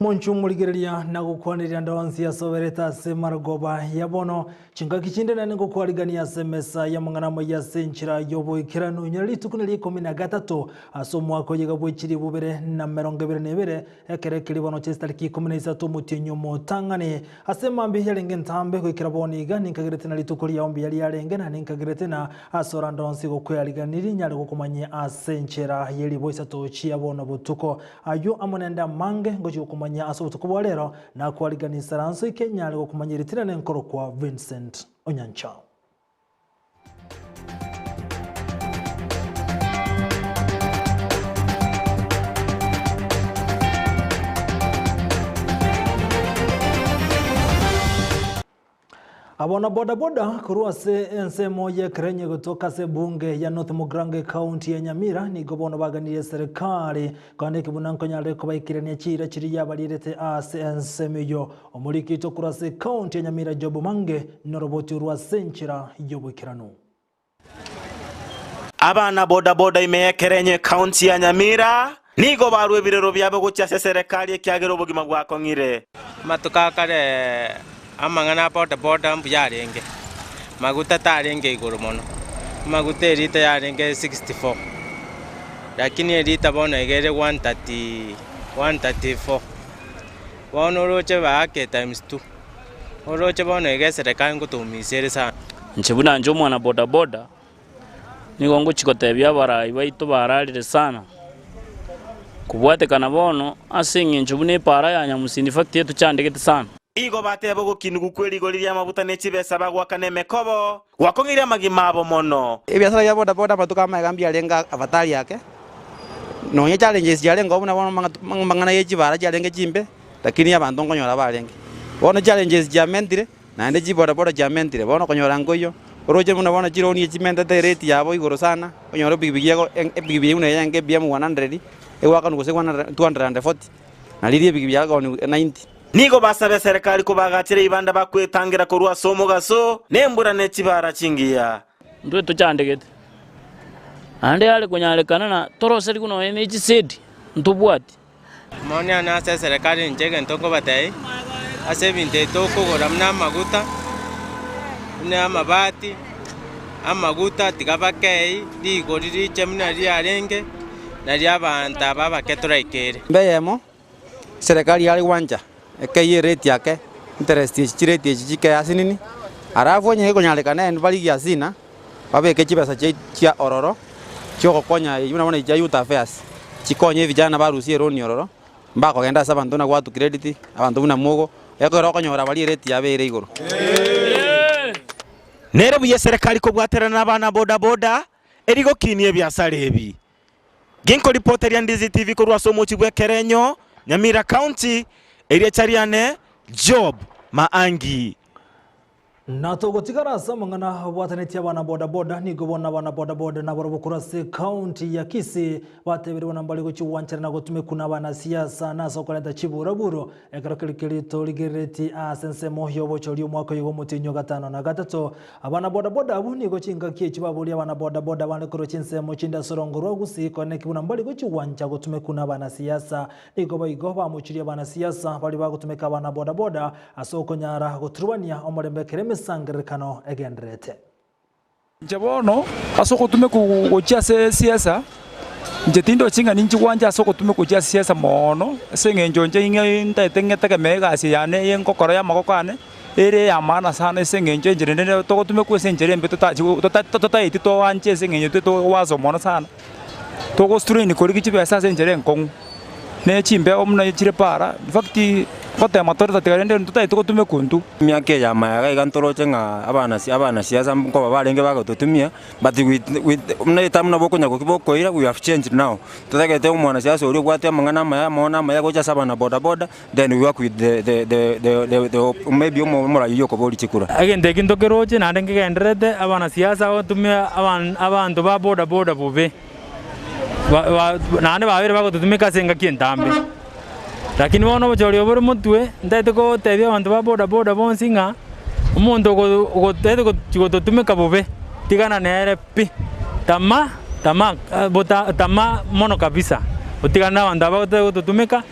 Monchu morigereria na gokwaneria ande onsi asoberete ase marogoba ya bono. Chingaki chinde nane ngokwarigania ase emesa y'amang'ana amaya ase enchera y'oboikeranu. Nyora rituko neria ikomi na gatato ase omwaka oyega bwe chilifu bibere na emerongo ebere na ebere, ekero ekeri bono chisitariki ikomi na isato omotienyi omotang'ani. Ase mambia yarenge entambe goikera bono iga, ninkagerete na rituko riao mbuya riarenge, na ninkagerete na ase orande onsi gokweariganirie nyare gokomanyia ase enchera ye ribo isato chia bono botuko. Ayio amo nende amange ngochia gokomanyia ase obotuko bwa rero, nakwarigania isaranso ike nyare gokomanyia ritina nenkorokwa Vincent Onyancha. Abana bodaboda korwa ase ensemo y'ekerenyo egotoka ase ebunge ya North Mugirango ekaunti ya Nyamira nigo bono baganirie eserekari kogenda ekebuna nkonyarire kobaikirania chiira chiria yabarierete ase ensemo eyio. Omoriki oito korwa ase ekaunti ya Nyamira Job Mange noroboti orwo ase enchera y'oboikeranu. Abana bodaboda ime y'ekerenyo ekaunti ya Nyamira nigo barua ebirero biabo gochia ase eserekari ekiagera obogima bwakong'ire. Amatuko a kare amang'ana a bodaboda mbuya arenge, maguta tarenge igoro mono, amaguta erita yarenge 64, lakini erita bono iga ere 130 134. Bono oroche baake times two, oroche bono iga eserekari ngotoumisia ere sana. Inche buna inche omwana bodaboda, nigo ngochia gotebia abarai baito bararire sana, kobwatekana bono ase eng'encho buna epaara ya Nyamusini factory etochandegete sana. Igo bateba ogokinigwa kwe rigori ri'amaguta ne chibesa bagoakana emekobo, gwakong'irie amagima abo mono. Ebiasara bia bodaboda amatuko amaega mbiarenge abatari ake, Nonya challenges chiarengeo buna bono amang'ana ye chibara chiarenge chimbe, lakini abanto nkonyora barenge. Bono challenges chiamentire, naende chibodaboda chiamentire, bono okonyora nkoiyo, oroche buna bono chironi echi chimentete erate yabo igoro sana, onyore epikipiki ego epikipiki buna eye enke BM 100, egoakanwa gose 240, na riria epikipiki yagoakanwa 90. Nigo basabe eserekari kobagachera ebibanda bakwetangera korwa ase omogaso, na embura ne chibara chingiya. Intwe tochandegete, naende yare konyarekana na toroserigwe nonya ne chisedi ntobwati. Maoni ane ase eserekari inche egento nkobatebia, ase ebinto ebi tokogora buna amaguta, buna amabati, amaguta tiga bakei rigori riche buna riarenge, nario abanto aba abake toraikere. Mbe eyemo, Serikali yare gwancha ekeyie erate ake, interest echi chirate echi chikeye asinini, alafu onye ekonyarekana ende barigie asina, babeke chibesa chia chia ororo, chiogokonya eywo buna bono echi chia youth affairs, chikonye vijana barusie eloni ororo, mbakogenda ase abanto buna gwatu credit, abanto buna mogo, ekero okonyora baria erate yabo ere igoro. Nere buya eserekari kobwaterana nabana boda boda eri gokinia ebiasara ebi. Ginkoripoteria Ndizi TV korwa ase omochie bw'Ekerenyo, Nyamira County, erieta riane Job Maangi. Na togotigara ase amang'ana abwatanetie abana boda boda, nigo bono abana boda boda nabarabwo korwa ase ekaunti ya Kisii batebirie buna mbare gochia gwancherana gotumekwa na abanasiasa na ase okorenta chiburaburo ekero keria kerito rigereretie ase ensemo y'obochori omwaka oyo bw'omotienyi o gatano na gatato. Abana boda boda abwo nigo chingaki echi baboria abana boda boda abande korwa chinsemo chinde ase orongo rwa Gusii koeneki buna mbari gochia gwancha gotumekwa nabanasiasa. Nigo boigo bamochirie abanasiasa baria bagotumeka abana boda boda ase okonyara goturubania omorembe ekero emesangererekano egendererete. Inche bono ase ogotumekwa gochia ase esiasa, inche tindochi ng'a ninchi gwancha ase ogotumekwa gochia ase esiasa moono, ase eng'encho inche ing'e ntaete ng'etegemee egasi yane eye ngokora ya amagoko ane, ere eya maana sana ase eng'encho enchera ende nere togotumekwa ase enchera embe totachi tota totaeti toanche ase eng'encho intwe togwasa mono sana, togostrain korigia chibesa ase enchera enkong'u. Ne chimbeo buna chire para, in fact ngotema tore tatiga rende ntotagete gotumekwa intwe. Emiaka eye y'amayaga iga ntoroche ng'a abanasi abanasiasa nkoba barenge bagototumia, but with with buna etamu nabo okonya goki bokoira we have changed now. Totagete omwanasiasa oria obwate amang'ana amaya amaono amaya gocha ase abana boda boda, then we work with the the the the the the maybe omo omorai oyio okoboria chikura. Egento eki ntokeroche naende nkegendererete, abanasiasa bagotumia aban abanto ba boda boda bobe. Naende babeire bagototumeka ase engaki entambe. Lakini bono obochori obo bore motwe, ntagete gotebia abanto ba boda boda bonsi ng'a, omonto ogo ogotagete gochi gototumeka bobe, tigana nere pi, tama tama bota tama mono kabisa, otigane na abanto aba bagotaka gototumeka.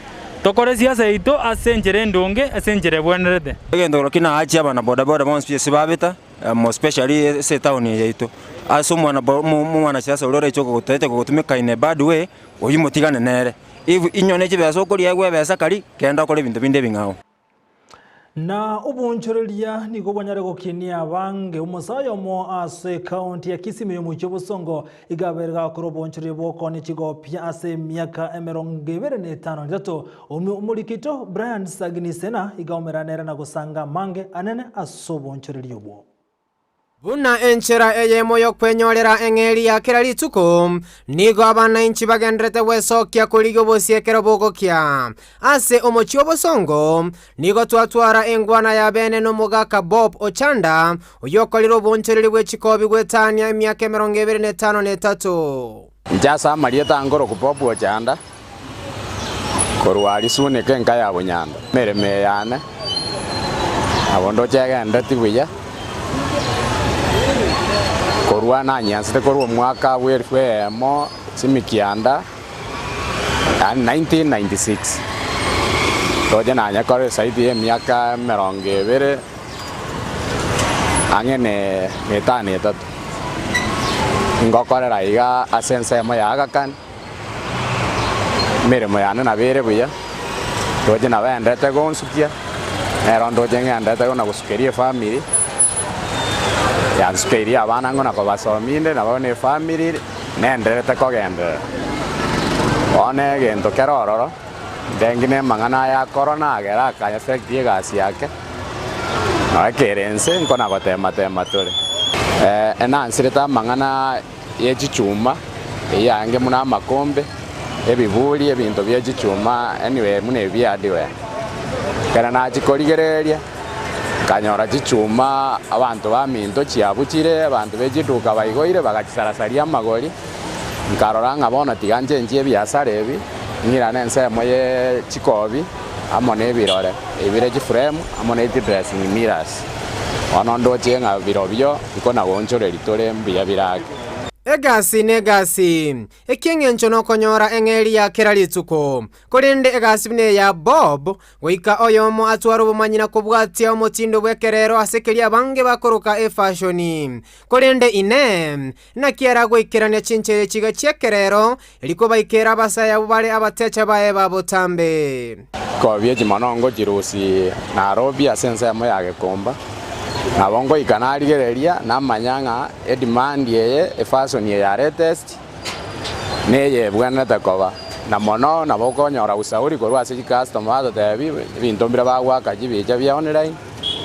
Tokore esiasa yaito ase enchera endonge, ase enchera ebwenerete. Egento korwa ki naachia abana bodaboda bonsi pi ase babeta, more especially ase etown eye yaito. Ase omwana bo omo omwanasiasa oria oreche ogogotaete kogotumeka in a bad way, oyio motigane nere. If inwe ne chibesa okoria egwe ebesa karia, genda okore ebinto binde ebing'ao. Na obonchoreria nigo bwanyare gokinia abange. Omosae oyomo ase ekaunti ya Kisii ime y'omochie o Bosongo iga abeire gakora obonchoreria bw'okoonia chigopia ase emiaka 23. Omoriki oito Brian Sagini Sena iga aomerana nere na gosanga amange anene ase obonchoreria obwo. Buna enchera eyemo y'okwenyorera eng'eria ya kera rituko, nigo abanainchi bagendererete gwesokia korigia obosie ekero bogokia. Ase omochie obosongo, nigo twatwara engwana ya bene nomogaka Bob Ochanda, oyokorire obonchoreri bwe chikobi gwetania emiaka 25. Inche ase amarieta ankoroku Bob Ochanda, korwa aria Suneka enka ya Bunyanda. Emeremo eye yane nabo ndoche egendereti buya, korwa nanyiansete korwa omwaka bwa elfu eyemo chimikianda, yaani 1996. Ndoche nanyekora esaidi ya emiaka emerongo ebere ang'e na etano etato. Ngokorera iga ase ensemo ya Aga Khan. Emeremo yane nabo ere buya, ndoche nabo endete gonsukia, nero ndoche ng'endete buna gosukeria efamiri, yansukeirie abana ng'o na kobasomia inde nabo na efamiri nenderete kogenderera. Bono egento kere ororo, ndengi na amang'ana aya akorona agere aka affect egasi yake, nonye ekere inse nkona gotema tema tore. Enansirete amang'ana. ye chichuma, eyange buna amakombe, ebiburi, ebinto bie chichuma, anyway buna ebi bia hardware. Ekero nachia korigereria, nkanyora chichuma abanto baminto chiabuchire, abanto be chiduka baigoire bagachisarasaria amagori, nkarora ng'a bono tiga nchenchie ebiasara ebi, ng'irane ensemo ye chikobi amo na ebirore, ebire chiframe amo ne chidressing mirrors. Bono ndoche ng'a birobio bikona-goonchoreria tore mbuya birake. Egasi negasi, eki'engencho nokonyora eng'eria ya kera rituko. Korende egasi buna eya Bob, goika oyomo atware obomanyi na kobwatia omotindo bw'ekerero ase keria abange bakoroka efashoni. Korende Inee, naki aragoikerania chinchera echiga chi'ekerero erio kobaikera abasae abwo bare abatecha baye ba botambe? Kobia chimonongo chirusie Nairobi ase ensemo ya Gikomba, nabo ngoika narigereria namanya ng'a edemand eye, efashion eye ya latest, neye ebwenerete koba. Na mono nabo okonyora usauri korwa ase chicustomer batotebie ebinto mbire bagoaka chibicha bia online,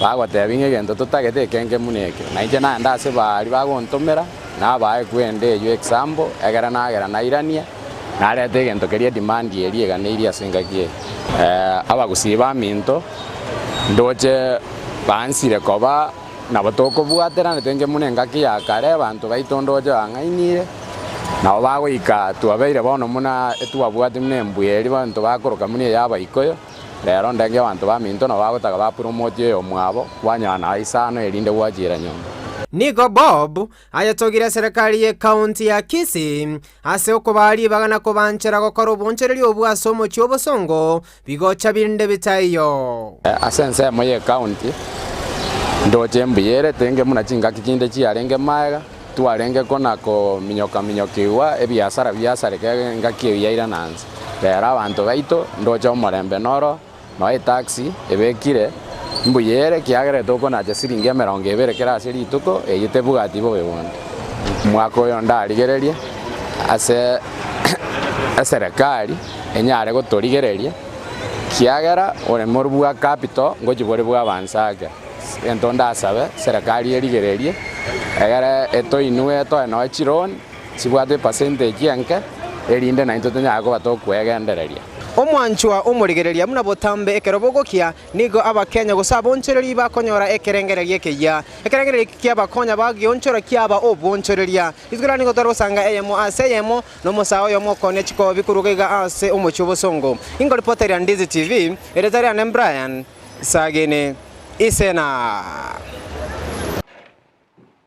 bagotebia ng'a egento totagete ekenge buna eke. Na inche naende ase baria bagontomera, nabae kwenda eywo example, egere nagera nairania. Narete egento keria edemand eria eganeirie ase engaki eye. Abagusii baminto, ndoche baansire koba nabo tokobwaterana tenge buna engaki ya kare abanto baito ndoche bang'ainire, nabo bagoika twabeire bono buna etwabwate buna embwe eria abanto bakoroka buna eya abaikoyo, rero ndenge abanto baminto nabo bagotaka ba promote oyomwabo, kwanyora naye isano erinde gwachiera nyomba. Nigo Bob Ayetogire eserekari y'Ekaunti ya Kisii ase okobaa ribaga na kobanchera gokora obonchoreria obwo ase omochie obosongo bigocha binde bitaiyo. Ase ensemo y'Ekaunti, ndoche mbuya ere tenge buna chingaki chinde chiarenge magega, twarenge kona kominyoka-minyokigwa ebiasara biasareka engaki eyio yairana nse. Rero abanto baito ndoche omorembe noro. Nonya etaxi ebekire, mbuya ere, ekiagera etokonacha siringi emerongo ebere kera ase rituko, eyio tebwati bobe bonde. Omwaka oyo ndarigererie ase eserekari enyare gotorigereria, ekiagera oremo bwa capital ngochia bore bwa abanto ake. Egento ndasabe, eserekari erigererie, egere etoinwe etoe nonya chiloan, chibwate epercentage enke, erinde naintwe tonyare koba tokwegendereria. Omwanchwa omorigereria buna botambe ekero bogokia, nigo Abakenya gose abonchoreria bakonyora ekerengererio ekeyia. Ekerengererio eki kiabakonya bagionchora kiaba obwonchoreria. Rituko riria nigo tware gosanga eyemo ase eyemo nomosae oyomo okonia chikobi korwa iga ase omochie obosongo. Inkoripoteria Ndizi TV, erieta riane Brian Sagini Isena.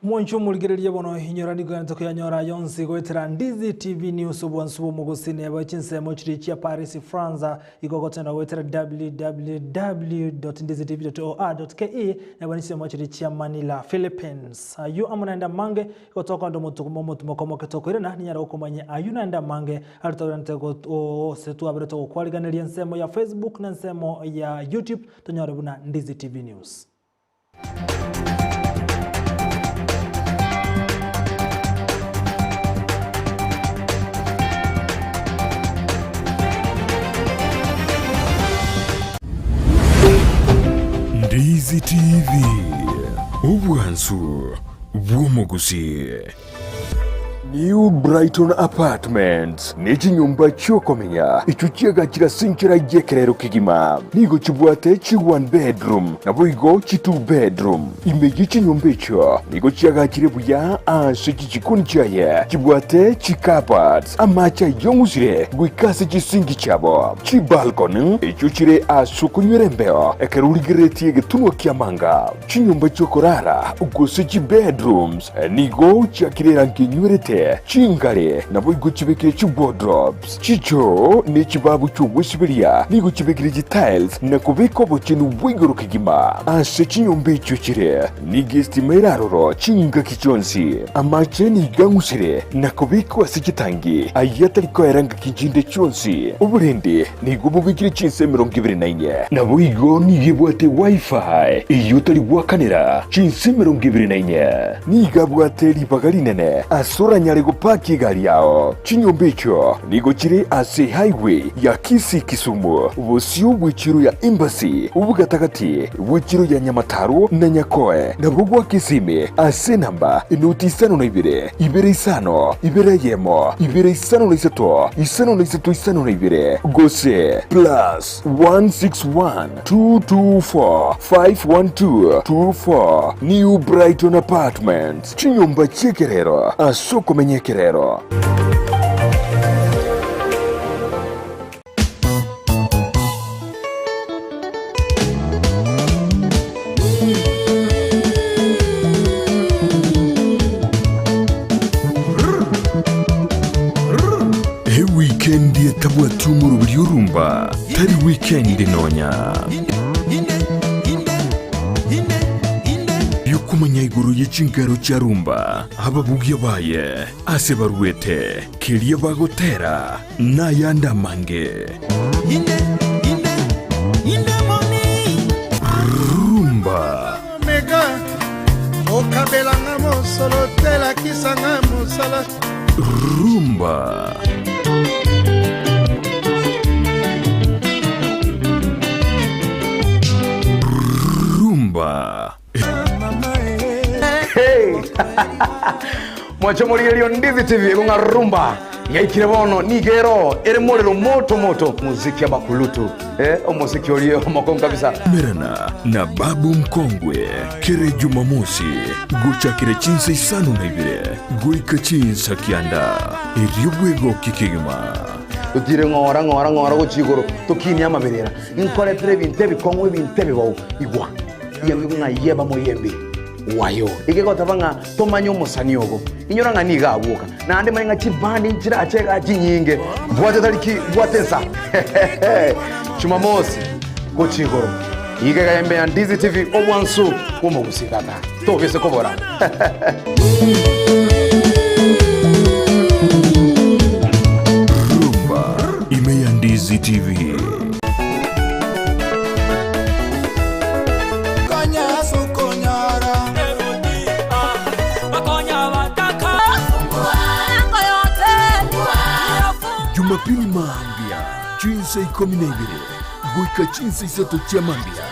Mwanche omorigereria bono inyora nigo tokoyanyora yonsi goetera Ndizi TV News obwansu bw'omogosi neba chinsemo chiria chia Paris France igo gotenda goetera www.ndizitv.or.ke neba chinsemo chiria chia Manila Philippines. Ayio amo naende amange igo tokoenda omotuko momotumo moke tokoirana ninyare gokomanyia ayio naende amange aria togenderete gose twabere togokwariganeria ensemo ya Facebook na ensemo ya YouTube tonyore buna Ndizi TV News. Ndizi TV, obwansu bw'omogusii. New Brighton Apartments nechinyomba chiokomenya echio chiagachire ase enchera y'ekerero kegima. Nigo chibwate chi one bedroom naboigo chi two bedroom. Ime ye chinyomba echio nigo chiagachire buya ase chichikoni chiaye chibwate chi cupboards, amache ayong'usire goika ase chisingi chiabo, chibalcony echio chire ase okonywera embeo ekero origereretie egetunwa ki'amanga. Chinyomba chi'okorara, gose chibedrooms, nigo chiakire erangi enywerete, chingare naboigo chibekire chiwardrobes, chichoo ne chibabu chi'ogwesiberia nigo chibekire chitiles na kobeka obochenu bwa igoro kegima. Ase chinyomba echio chire nigo estima ere aroro chingaki chionsi. Amache nigo ang'usire na kobekwa ase chitangi ayio atari koera ngaki chinde chionsi. Oborendi Nigo bobekire chinsa 24. Naboigo nigo ebwate Wi-Fi eyio otari goakanera chinsa 24. Nigo abwate ribaga rinene ase oranyare gopaki egari yao. Chinyomba echio nigo chire ase highway ya Kisii-Kisumu, bosio bw'echiro ya Embassy, obogatagati bw'echiro ya Nyamataro na Nyakoe, nabo gwa Kisimi ase enamba enoti isano na ibere, ibere isano, ibere eyemo, ibere 53 53 52 gose plus 161 224 512 24 New Brighton Apartments, chinyomba chi'ekerero ase okomenya ekerero. Ewikendi etabwati omoroberi orumba tari wikendi nonya. Biokomanya igoro ye chinkero chia rumba, ababugia baye, ase baruete, keria bagotera, nayande amange. Rumba. Mega okabelanga mosolo te lakisanga mosala. Rumba. Rumba. Hey! Mwache morigerio Ndizi TV egong'a rumba yaikire bono nigo ero ere morero moto moto muziki abakulutu eh, omosiki orie omokongu kabisa. Merana na Babu Mkongwe kere Jumamosi gochakera chinsa isano na ibere goika chinsa kianda erio bwegokie kegima. Totire ng'ora ng'ora ng'ora gochia igoro tokinie amaberera nkoretere ebinto ebikong'u ebinto ebibou igwa Yembe ng'a yeba moyembe wayo. Egegoteba ng'a tomanye omosani ogo. Inyora ng'a nigo agwoka. Naende manye ng'a chibandi nchirache igaa chinyinge. Bwate tariki, bwate ensa. Jumamosi gochia igoro. Iga iga yembe ya Ndizi TV obwansu bw'omogusii tata. Tobise kobora. Rumba ime ya Ndizi TV. Jumapili mambia chinsa ikomi na ibere goika chinsa isato chia mambia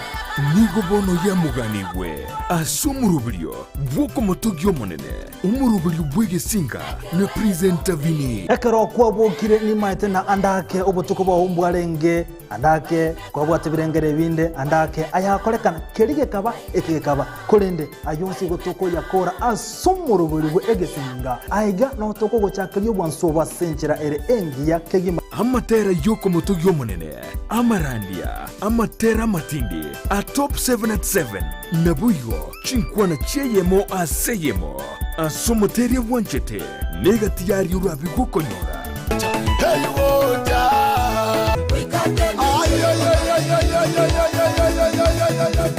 nigo bono yamoganigwe ase omoroberio bw'okomotogia Omonene, omoroberio bw'egesinga na Presenter Vinny. Ekero kwabokire nimaete na ande ake obotuko bwao mbwarenge Ande ake kwabwate ebirengero ebinde, ande ake ayakorekana, keria gekaba, eke gekaba. Korende ayio onsi igo tokoyakora ase omorobori bwe egesinga. Aiga nao tokogochakeria obwansu obo ase enchera ere engiya kegima. Amatera y'okomotogia Omonene, amarandia, amatera amatindi. Top 7 at 7, naboigo chinkwana chi'eyemo ase eyemo ase omoteria bwanchete, na egati yaria orabe gokonyora.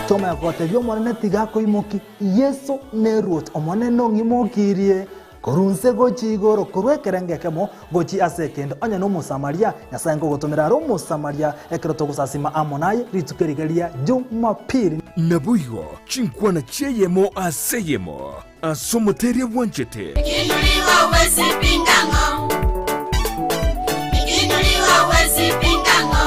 Tomanya gotebia Omonene tiga akoimokie, Yeso neruoti, Omonene ong'imokirie korwa inse gochia igoro, korwa ekerengo ekemo gochia ase ekende. Onye n'Omosamaria, Nyasae nkogotomera are Omosamaria ekero togosasima amo naye rituko eriga ria Jumapili. Naboigo chinkwana chi'eyemo ase eyemo ase omoteria bwanchete.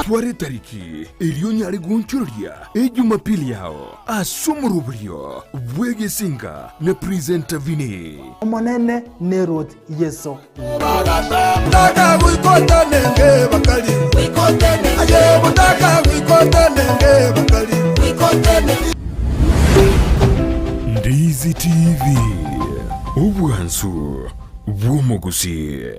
Twara etariki eria onyare goonchoreria Ejumapili yao ase omoroberio bw'egesinga na Presenter Vinny. Omonene neruoti Yeso. Ndizi TV, obwansu bw'omogusii.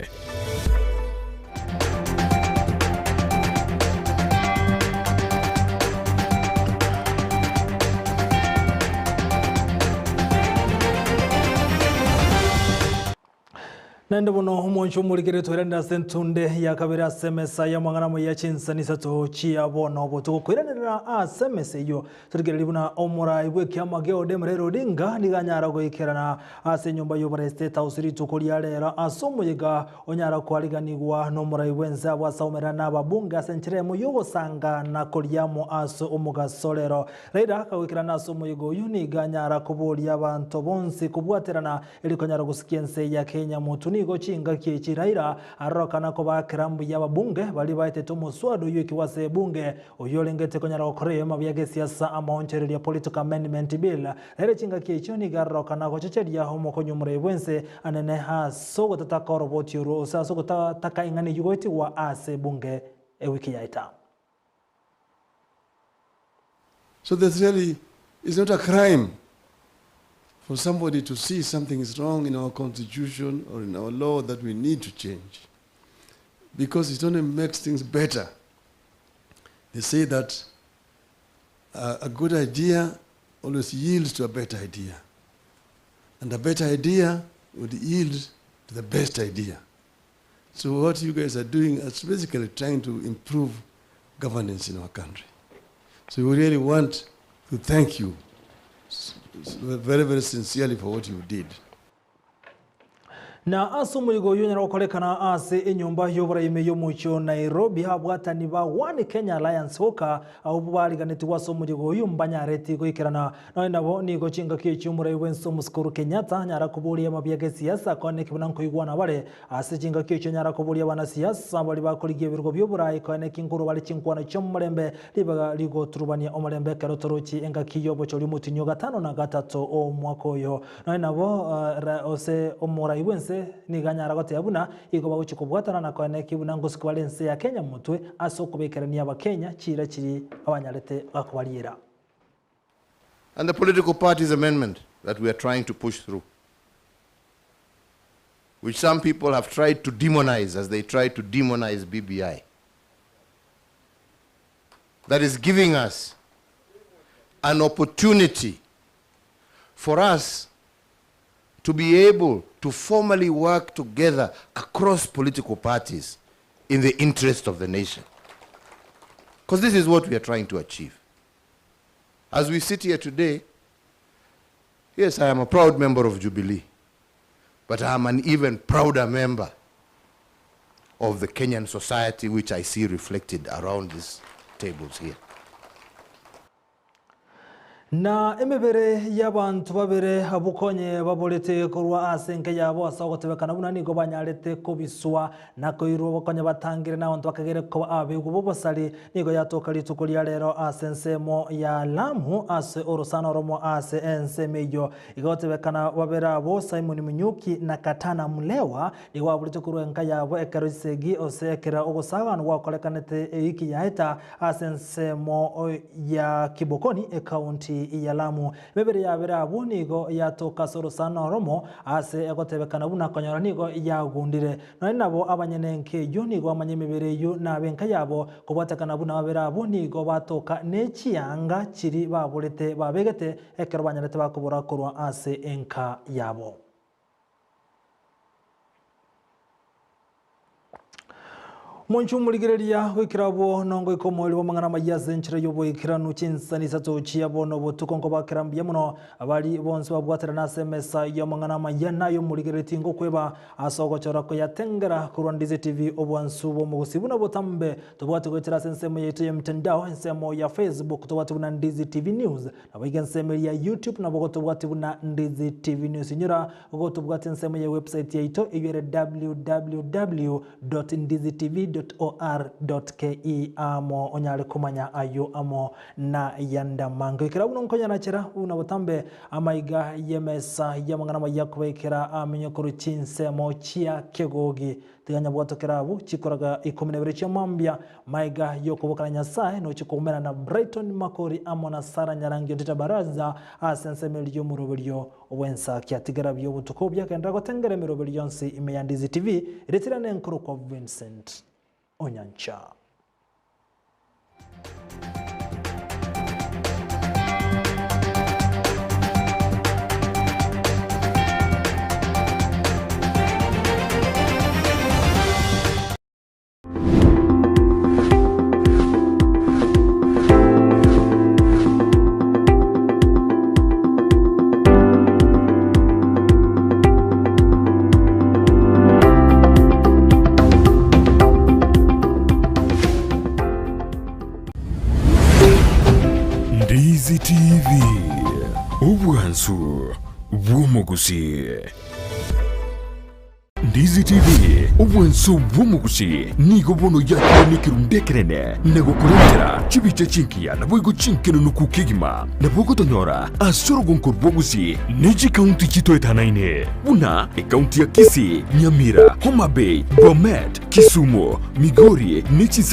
Naende bono omwancho omorikere toiranere ase entunde ya kabere ase emesa y'amang'ana amaya chinsani isato chia bono obotuko. Koiranerera ase emesa eyio, torigererie buna omorai bw'ekiama gia ODM Raila Odinga nigo anyara goikerana ase enyomba y'oborai State House rituko ria rero ase omoyega onyara koariganigwa nomorai bw'ense abwo ase aumerana na ababunge ase enchera emo y'ogosanga na koria amo ase omogaso rero. Raila akagoikerana ase omoyega oyio nigo anyara koboria abanto bonsi kobwaterana Erio konyara gosikia ense ya Kenya motwe nigo chingaki echi Raila arorokana kobakera mbuya ababunge baria baetete omoswada oyio ekigwa ase ebunge oyio orengete konyara gokora ebiama bia gesiasa amaonchoreria Political Amendment Bill. Raila chingaki echio nigo arorokana gochecheria omokonyi omorai bwense anene ase ogotataka oroboti orwo gose ase ogotataka eng'ana eyio goetigwa ase ebunge ewiki yaeta. So there's really, it's not a crime for somebody to see something is wrong in our constitution or in our law that we need to change. Because it only makes things better. They say that uh, a good idea always yields to a better idea. And a better idea would yield to the best idea. So what you guys are doing is basically trying to improve governance in our country. So we really want to thank you very, very sincerely for what you did. Na ase omoigo oyio onyare gokorekana ase enyomba y'oboraime y'omochie o Nairobi, abwatani ba One Kenya Alliance boka abwo bariganetigwe ase omoyega oyio mbanyareti goikerana. Nonya nabo nigo chingaki echio omorai bw'ense omosike Uhuru Kenyatta anyara koboria amabia g'esiasa koene ki buna nkoigwana bare. Ase chingaki echio anyara koboria abanasiasa baria bakorigia ebirogo bi'oborai koene ki nkorwa bare chinkwano chi'omorembe ribaga rigoturubania omorembe ekero torochie engaki y'obochori omotinyi o gatano na gatato omwaka oyo. Nonya nabo ose omorai bw'ense nigo anyara goteba buna igo bagochia kobwatana na koene ki buna ngosika bare ense ya Kenya motwe ase okobekerania abakenya chiira chiria abanyarete bakobariera. And the political parties amendment that we are trying to push through, which some people have tried to demonize as they try to demonize BBI, that is giving us an opportunity for us to be able to formally work together across political parties in the interest of the nation. Because this is what we are trying to achieve. As we sit here today, yes, I am a proud member of Jubilee, but I am an even prouder member of the Kenyan society which I see reflected around these tables here. Na emebere y'abanto babere abwo konye baborete korwa ase enka yabo ase ogotebekana buna nigo banyarete kobiswa na koirwa konye batangire nabanto bakagere koba abegwa b'obosari nigo yatoka rituko ria rero ase ensemo ya Lamu ase orosana oromo ase ensemo eyio. Igo gotebekana babere abwo Simon Munyuki na Katana Mulewa nigo baborete korwa enka yabo ekero chisegi ose ekero ogosaganwa gwakorekanete ewiki yaeta ase ensemo ya Kibokoni, ekaunti ekaunti ya Lamu. Emebere yabere abwo nigo yatoka ase orosana oromo ase egotebekana buna konyora nigo yagundire. Nonya nabo abanyene enka eyio nigo bamanya emebere eyio na ab'enka yabo, kobwatekana buna babere abwo nigo batoka ne chianga chiria baborete babegete ekero banyarete bakobora korwa ase enka yabo. Omonche omorigereria goikera abwo nongoika omoerio bw'amang'ana amayia ase enchera y'oboikeranu chinsani isato chia bono obotuko nkobakera mbuya mono abari bonsi babwaterana ase emesa y'amang'ana amayia naye omorigereria tingokweba ase ogochora koyatengera korwa Ndizi TV obwansu bw'omogusii buna botambe tobwate goetera ase ensemo yaito ya mtandao ensemo ya Facebook tobwate buna Ndizi TV News Naboigo ensemo eria ya YouTube nabo gotobwati buna Ndizi TV News. Inyora gotobwati ensemo ya website yaito eywo ere www.ndizitv.or.ke amo onyare komanya ayio amo nayande amange. Goikera buna nkonyanachera buna botambe amaiga y'emesa y'amang'ana amaya kobekera amenyo korwa chinsemo chia kegogi. Tiga nyabwato kera abwo chikoraga ikomi na ibere chia mambia, maega y'okoboka na Nyasae, nochie koumera na Brighton Makori amo na Sarah Nyarangi Ontita Baraza ase ensemo eria y'omoroberio bw'ensakia. Tigera buya obotuko obuya genderera gotengera emeroberio yonsi ime ya Ndizi TV, eretire nenkorokwa Vincent Onyancha. Ndizi TV, obwansu bw'omogusii. Ndizi TV, obwansu bw'omogusii nigo bono yakire nekerundu ekenene na gokorentera chibicha chingiya naboigo chinkenenuku kegima. Nabo ogotonyora ase orogonko rw'Ogusii ne chikaunti chitoetanaine buna ekaunti ya Kisii, Nyamira, Homa Bay, Bomet, Kisumu, Migori ne chinse.